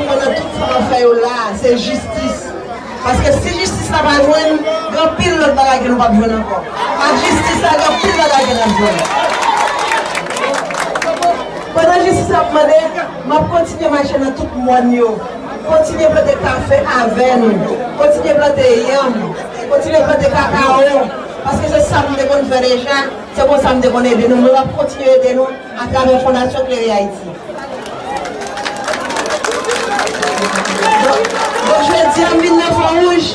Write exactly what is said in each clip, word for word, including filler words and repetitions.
Pandan tout sa n ap fè yo la, se jistis. Paske si jistis la pa jwenn, gen anpil lòt bagay ke nou p ap jwenn ankò. Ak jistis la, gen anpil bagay ke n ap jwenn. Pandan jistis la ap mande, m ap kontinye mache nan tout mòn yo. Kontinye plante kafe avè nou. Kontinye plante yanm. Kontinye plante kakawo. Paske se sa m te konn fè deja. Se konsa m te konn ede nou. Mwen, m ap kontinye ede nou atravè Fondasyon Klere Ayiti. Donk, donk, jodi a, m vin nan Fon Wouj.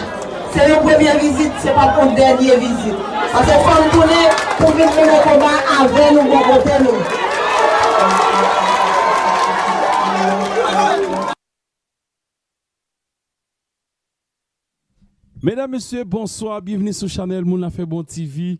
Se yon premye vizit, se p ap yon dènye vizit. Paske fò m tounen pou vin mennen konba avè nou, bò kote nou. Medam, mesye, bonswa, byenveni sou chanèl Moun Afè Bon T V.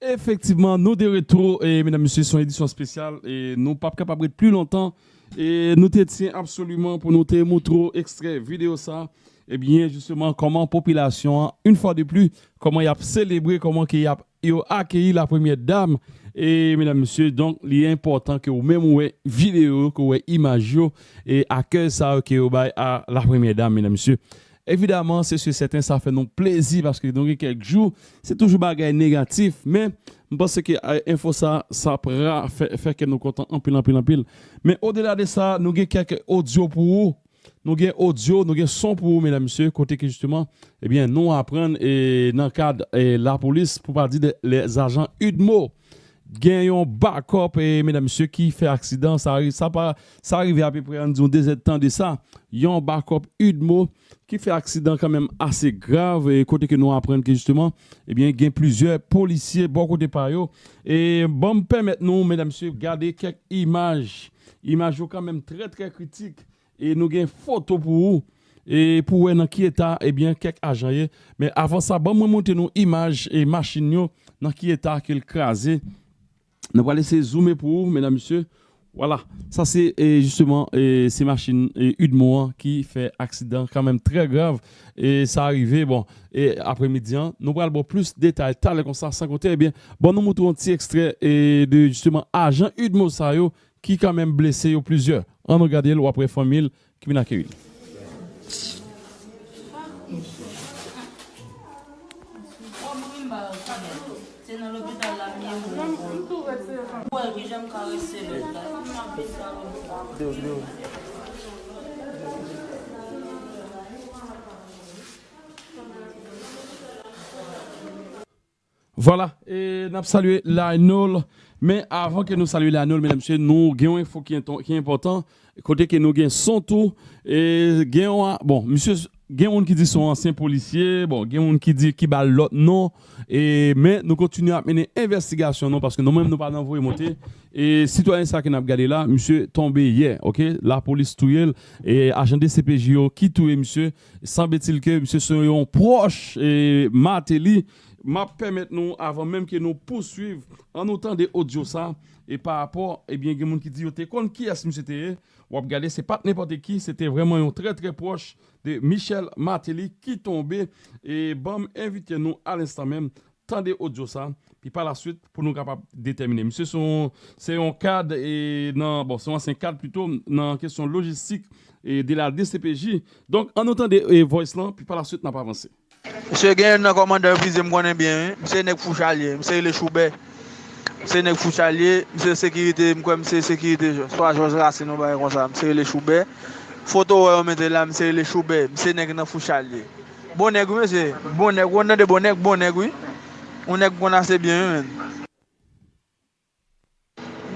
Efektivman, nou de retou, e, medam, mesye, se yon edisyon espesyal, e nou p ap kapab ret pli lontan, e nou te tyen absoliman pou nou te moutre w ekstrè videyo sa, ebyen, jisteman, kòman popilasyon an, yon fwa de pli, kòman y ap selebre, kòman ke y ap, yo akeyi la premyè dam, e, medam, mesye, donk, li enpòtan ke ou menm ou wè videyo yo, ke ou wè imaj yo, e akèy sa yo ke yo bay a la premyè dam, medam, mesye. Evidaman, se si e sèten, sa fè nou plezi paske nou gen kèk jou, se toujou bagay negatif, men m panse ke, eh, enfo sa, sa pra fè, fè kè nou kontan anpil, anpil, anpil. Men odela de sa, nou gen kèk odyo pou ou. Nou gen odyo, nou gen son pou ou, medam, mesye, kote ke jisteman, ebyen, nou aprann, e, nan kad, e, lapolis, pou pa di de, lèzajan UDMO. Gen yon bakòp, e, medam, mesye, ki fè aksidan. Sa ri-, sa pa, sa rive apeprè, ann di, yon dezèdtan de sa. Yon bakòp UDMO ki fè aksidan kanmenm ase grav, e, kote ke nou aprann ke, jisteman, ebyen, gen plizyè polisye bò kote pa yo. E, ban m pèmèt nou, medam, mesye, gade kèk imaj. Imaj yo kanmenm trè, trè kritik. E nou gen foto pou ou, e pou wè nan ki eta, ebyen, kèk ajan ye. Men avan sa, ban mwen montre nou imaj e machin yo, nan ki eta ke l kraze. Nou pral eseye zoume pou ou, medam, mesye. Vwala, sa se, e, jisteman, e, se machin, e, UDMO an ki fè aksidan kanmenm trè grav. E sa rive, bon, e apremidi an, nou pral ba w plis detay talè konsa, san konte, ebyen, bon, nou montre yon ti ekstrè, e, de, jisteman, ajan UDMO sa yo ki kanmenm blese yo plizyè. Ann nou gade l, w ap wè fanmi l ki vin akeyi l. Se nan lopital la m ye wi. Ou wè kijan m ka rese lòt la. Vwala, e n ap salye Lionel. Men avan ke nou salye Lionel, medam, mesye, nou gen yon enfo ki ento-, ki enpòtan. Kote ke nou gen son tou, e gen yon, bon, misye, gen moun ki di se yon ansyen polisye, bon, gen moun ki di ki ba l lòt non, e, men nou kontinye ap mennen envèstigasyon nou, paske nou menm nou pa nan voye monte. E sitwayen sa ke n ap gade la, misye tonbe yè, oke? Lapolis touye l, e ajan D C P J yo ki touye misye, sanbetil ke misye se yon pwòch, e, Martelly, M ap pèmèt nou, avan menm ke nou pouswiv, ann nou tande odyo sa, e pa rapò, ebyen, gen moun ki di yo te konn kiyès misye te ye. W ap gade, se pa t nenpòt ki, se te vrèman yon trè, trè pwòch de Michel Martelly ki tonbe. E ban m envite nou alenstan menm tande odyo sa, pi pa la swit pou nou kapab detèmine. Misye se yon, se yon kad, e nan, bon, se yon ansyen kad pito nan kesyon lojistik e de la D C P J. Donk, ann nou tande e voice lan, pi pa la swit n ap avanse. Misye gen youn nan kòmandan yo vize m konnen byen, wi. Misye nèg Foucha l ye, misye rele Choubè. Misye nèg Foucha l ye, misye sekirite, m kwè misye sekirite, swa Jòj Rasin yon bagay konsa, misye rele Choubè. Foto wè yo mete la, misye rele Choubè, misye nèg nan Foucha l ye. Bon nèg wi mesye, bon nèg, ou konn tande bon nèg, bon nèg wi. Yon nèg m konn ase byen wi menn.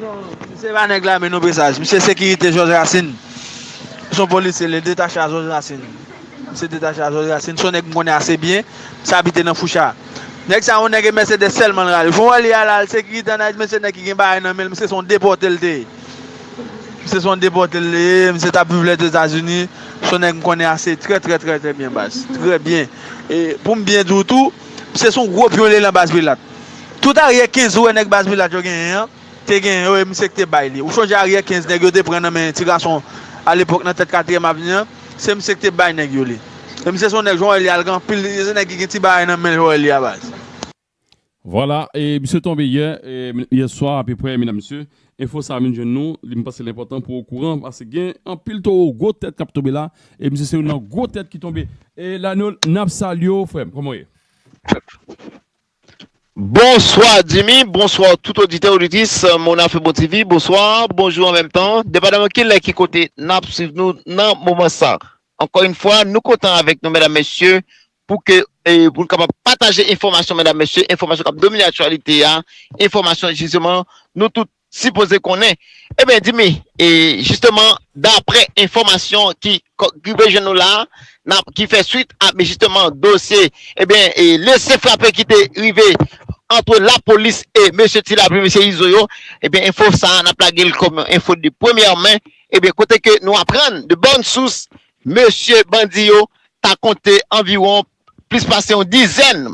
Non, misye pa nèg lame non, Presaj. Misye sekirite Jòj Rasin. Se yon polisye, li detache a Jòj Rasin. Misye detache a Jòj Rasin. Se yon nèg m konnen ase byen. Misye abite nan Foucha. Nèg sa, yon nèg e Mèsedès sèlman l rale. Jan w wè li a la, l sekirite ann Ayiti, men se nèg ki gen bagay nan men l. Misye se yon depòte l te ye. Misye se yon depòte l te ye. Misye t ap viv Lèzetazini. Se yon nèg m konnen ase trè, trè, trè, trè byen, baz. Trè byen. E pou m byen di w tou, misye se yon gwo pyon l ye nan baz Pilat. Tout aryè kenz ou wè nèg baz Pilat yo genyen an, te genyen yo, e misye ki te bay li. Ou chonje aryè kenz nèg yo te pran nan men ti gason alepòk nan tèt Katriyèm Avni an, se misye ki te bay nèg yo li. E misye se yon nèg, jan w wè li a, l gen anpil, se nèg ki gen ti bagay nan men l, jan w wè li a, baz. Vwala, e misye tonbe yè, e, yè swa apeprè, medam, mesye. Enfo sa a vin jwenn nou, li, m panse l enpòtan pou w okouran, paske gen anpil towo gwo tèt k ap tonbe la, e misye se youn nan gwo tèt ki tonbe. E Lanol, n ap salye w, frè m, kòman w ye? Bonswa Jimmy, bonswa tout oditè, oditris, Mona Febo T V, bonswa, bonjou an menm tan, depandaman kilè ki kote n ap swiv nou nan moman sa. Ankò yon fwa, nou kontan avèk nou, medam, mesye, pou ke, e, pou n kapab pataje enfòmasyon, medam, mesye, enfòmasyon k ap domine aktyalite a, enfòmasyon, jisteman, nou tout sipoze konnen. Ebyen, Jimmy, e, jisteman, daprè enfòmasyon ki, ki rive jwenn nou la, n ap, ki fè swit a, men jisteman, dosye, ebyen, e, lese frape ki te rive ant lapolis e mesye Ti Lapli, mesye Izo yo, ebyen, enfo sa a, n ap lage l kòm enfo de premyè men, ebyen, kote ke nou aprann de bòn sous, mesye bandi yo ta konte anviwon plis pase yon dizèn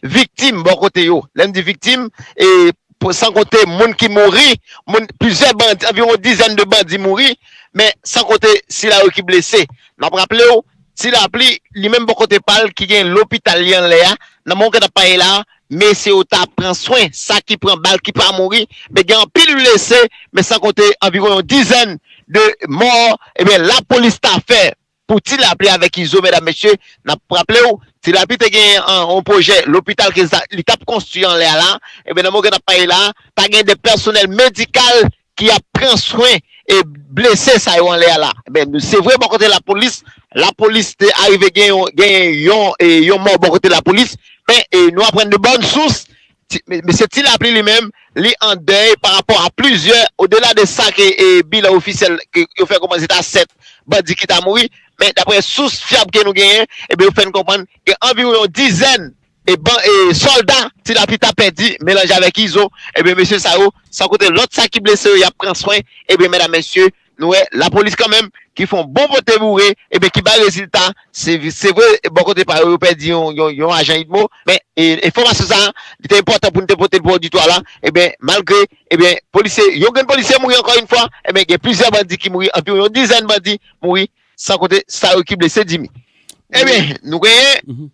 viktim bò kote yo. Lè m di viktim, e pou, san konte moun ki mouri, moun, plizyè bandi, anviwon yon dizèn de bandi mouri, men san konte sila yo ki blese. N ap raple w, Ti Lapli, li menm bò kote pa l, ki gen lopital li anlè a, nan moman ke n ap pale la, mesye yo ta pran swen, sa ki pran bal, ki pa mouri, men gen anpil blese, men san konte anviwon yon dizèn de mò, ebyen, lapolis ta fè pou Ti Lapli avèk Izo, medam, mesye, n ap raple w, Ti Lapli te gen an, yon pwojè lopital ke sa, li t ap konstwi anlè a la, ebyen, nan moman ke n ap pale la, ta gen de pèsonèl medikal ki ap pran swen e blese sa yo anlè a la. Ebyen, se vre, bò kote lapolis, lapolis te arive gen yon, gen yon, e, yon mò bò kote lapolis, men, e, nou aprann de bòn sous, Ti, me-, mesye Ti Lapli li menm, li an dèy pa rapò a plizyè, odela de sa ke, e, bilan ofisyèl ke yo fè konnen se ta sèt bandi ki ta mouri, men daprè sous fyab ke nou genyen, ebyen, yo fè n konprann gen anviwon yon dizèn e ban-, e sòlda Ti Lapli ta pèdi melanje avèk Izo, ebyen, mesye sa yo, san konte lòt sa ki blese yo, y ap pran swen, ebyen, medam, mesye, nou wè lapolis kanmenm ki fè yon bon pote boure, ebyen, ki bay rezilta. Se, se vre, bò kote pa yo, yo pèdi yon, yon, yon ajan UDMO, men, e, enfòmasyon sa a, li te enpòtan pou n te pote l pou oditwa la, ebyen, malgre, ebyen, polisye, yon grenn polisye mouri ankò yon fwa, ebyen, gen plizyè bandi ki mouri, anviwon yon dizèn bandi mouri, san konte sa yo ki blese, Jimmy. Ebyen, nou genyen,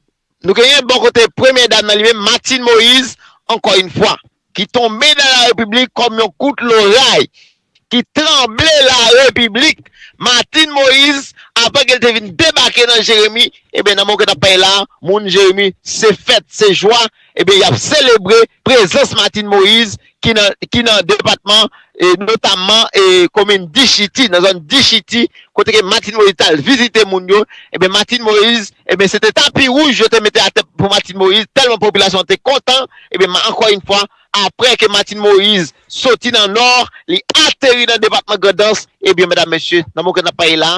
nou genyen bò kote premyè dam nan li menm, Martine Moïse, ankò yon fwa, ki tonbe nan la repiblik kòm yon kout loray ki tranble la repiblik. Martine Moïse, avan ke l te vin debake nan Jeremi, ebyen, nan moman ke n ap pale la, moun Jeremi, se fèt, se jwa, ebyen, y ap selebre prezans Martine Moïse ki nan, ki nan depatman, e notamman, e komin Dichiti, nan zòn Dichiti, kote ke Martine Moïse t al vizite moun yo, ebyen, Martine Moïse, ebyen, se te tapi wouj yo te mete atè pou Martine Moïse, tèlman popilasyon an te kontan, ebyen, ma-, ankò yon fwa, apre ke Martine Moïse soti nan Nò, li ateri nan depatman Grandans, ebyen, medam, mesye, nan moman ke n ap pale la,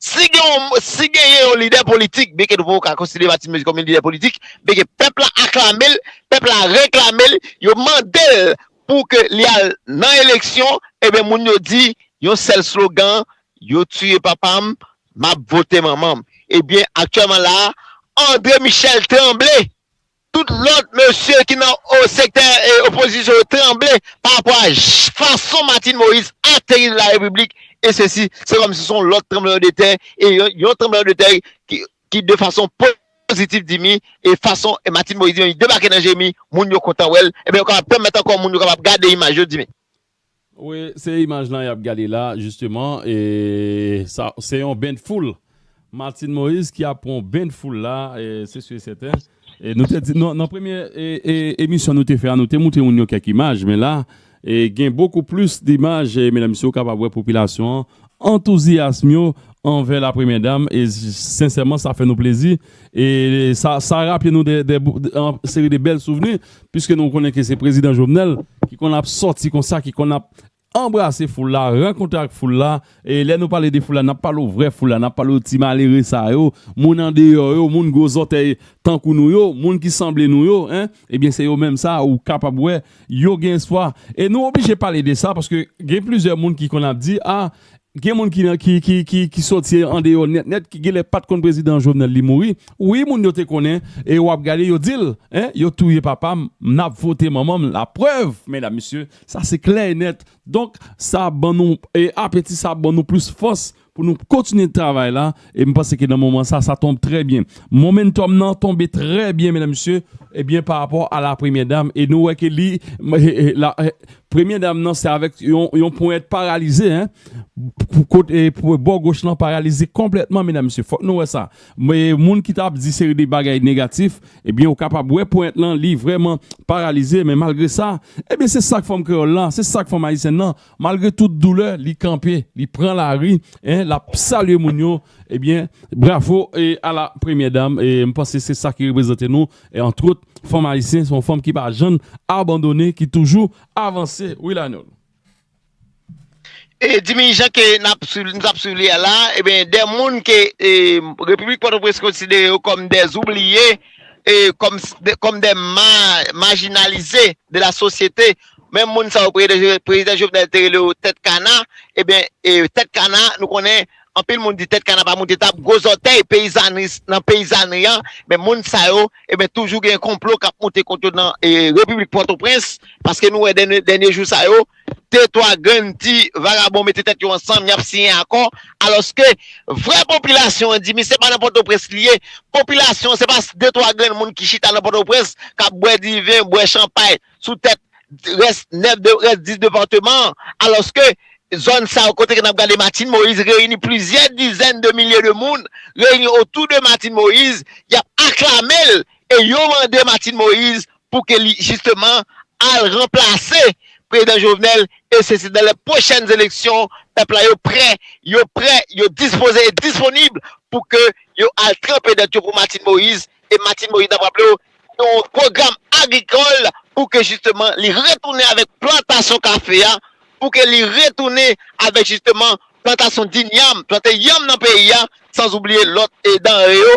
si gen yon, si genyen yon lidè politik, byenke nou poko ka konsidere Martine Moïse kòm yon lidè politik, byenke pèp la aklame l, pèp la reklame l, yo mande l pou ke li al nan eleksyon, ebyen, moun yo di yon sèl slogan, yo tiye papa m, m ap vote manman m. Ebyen, aktyèlman la, André Michel Tremblay, tout lòt mesye ki nan o sektè e opozisyon yo tranble pa rapò a j- fason Martine Moïse ateri la repiblik e sesi se kòm si se yon lòt tranbleman de tè e yon, yon tranbleman de tè ki, ki de fason pozitif Dimi e fason e Martine Moïse menm li debake nan Jemi moun yo kontan wè l ebyen yo kapab pèmèt ankò moun yo kapab gade imaj yo Dimi. Wi, se imaj lan y ap gade la, jisteman, e sa se yon ben de foul. Martine Moïse ki ap pran yon ben de foul la, e, se si e sèten. E nou te di, nan, nan premye e, e, emisyon nou te fè a, nou te moutre moun yo kèk imaj, men la, e, gen bokou plis dimaj, e, medam, mesye, w kapab wè popilasyon an, antouzyasm yo anvè la premyè dam, e sensèman, sa fè nou plezi. E sa, sa raple nou de, de, de, an seri de bèl souvni, piske nou konnen ke se prezidan Jovenel ki konn ap sòti konsa, ki konn ap anbrase foul la, rankontre ak foul la. E lè nou pale de foul la, n ap pale w vrè foul la, n ap pale w ti malere sa yo, moun andeyò yo, moun gwo zòtèy tankou nou yo, moun ki sanble nou yo, en, ebyen se yo menm sa ou kapab wè, yo gen espwa. E nou oblije pale de sa paske gen plizyè moun ki konn ap di, a, gen moun ki, nan- ki, ki, ki, ki sòti andeyò nèt nèt, ki genlè pa t konn prezidan Jovenel li mouri. Wi, moun yo te konnen, e w ap gade, yo di l, en, yo touye papa m, n ap vote manman m. Laprèv, medam, mesye, sa se klè e nèt. Donk, sa ap ban nou e apeti, sa ap ban nou plis fòs pou nou kontinye travay la. E m panse ke nan moman sa, sa tonbe trè byen. Momentum nan tonbe trè byen, medam, mesye, ebyen, pa rapò a la premyè dam. E nou wè ke li, e, e, la, e, premyè dam nan, se avèk yon, yon ponyèt paralize, en, pou kote, e, pou bò goch lan paralize konplètman, medam, mesye. Fòk nou wè sa. Men moun ki t ap di seri de bagay negatif, ebyen, ou kapab wè ponyèt lan, li vrèman paralize. Men malgre sa, ebyen, se sa k fanm kreyòl la, se sa k fanm ayisyèn nan. Malgre tout doulè, li kanpe, li pran lari, en, l ap salye moun yo. Ebyen, bravo e a la premyè dam. E m panse se sa ki reprezante nou, e antwòt, fanm ayisyen, se yon fanm ki pa janm abandone, ki toujou avanse. Wi, Lanol. E dirijan ke n ap swiv, nou t ap swiv li a la, ebyen, de moun ke e, Repiblik Pòtoprens konsidere yo kòm de oubliye, e, kòm, de, kòm de ma, majinalize de la sosyete. Menm moun sa yo, prezidan, prezidan Jovenel te rele yo tèt kana, ebyen, e, tèt kana, nou konnen, anpil moun di tèt kana pa moute tab, gwo zòtèy, peyizanri, nan peyizanri an, men moun sa yo, ebyen, toujou gen konplo k ap moute kont yo nan e, Repiblik Pòtoprens, paske nou wè dènye, dènye jou sa yo, de twa grenn ti vagabon mete tèt yo ansanm, y ap siyen akò, alòske vrè popilasyon an, Dimi, se pa nan Pòtoprens li ye, popilasyon an, se pa de twa grenn moun ki chita nan Pòtoprens, k ap bwè diven, bwè chanpay sou tèt rès nèf de, rès dis depatman an, alòske zòn sa yo kote ke n ap gade Martine Moïse reyini plizyè dizèn de milye de moun, reyini otou de Martine Moïse, y ap aklame l, e yo mande Martine Moïse pou ke li, jisteman, al ranplase prezidan Jovenel, e se, se dan lè pwochèn eleksyon, pèp la yo prè, yo prè, yo dispoze e disponib pou ke yo al tranpe dèt yo pou Martine Moïse, e Martine Moïse, n ap raple w, yon pwogram agrikòl pou ke, jisteman, li retounen avèk plantasyon kafe a, pou ke li retounen avèk, jisteman, plantasyon di yanm, plante yanm nan peyi a, san oubliye lòt e danre yo,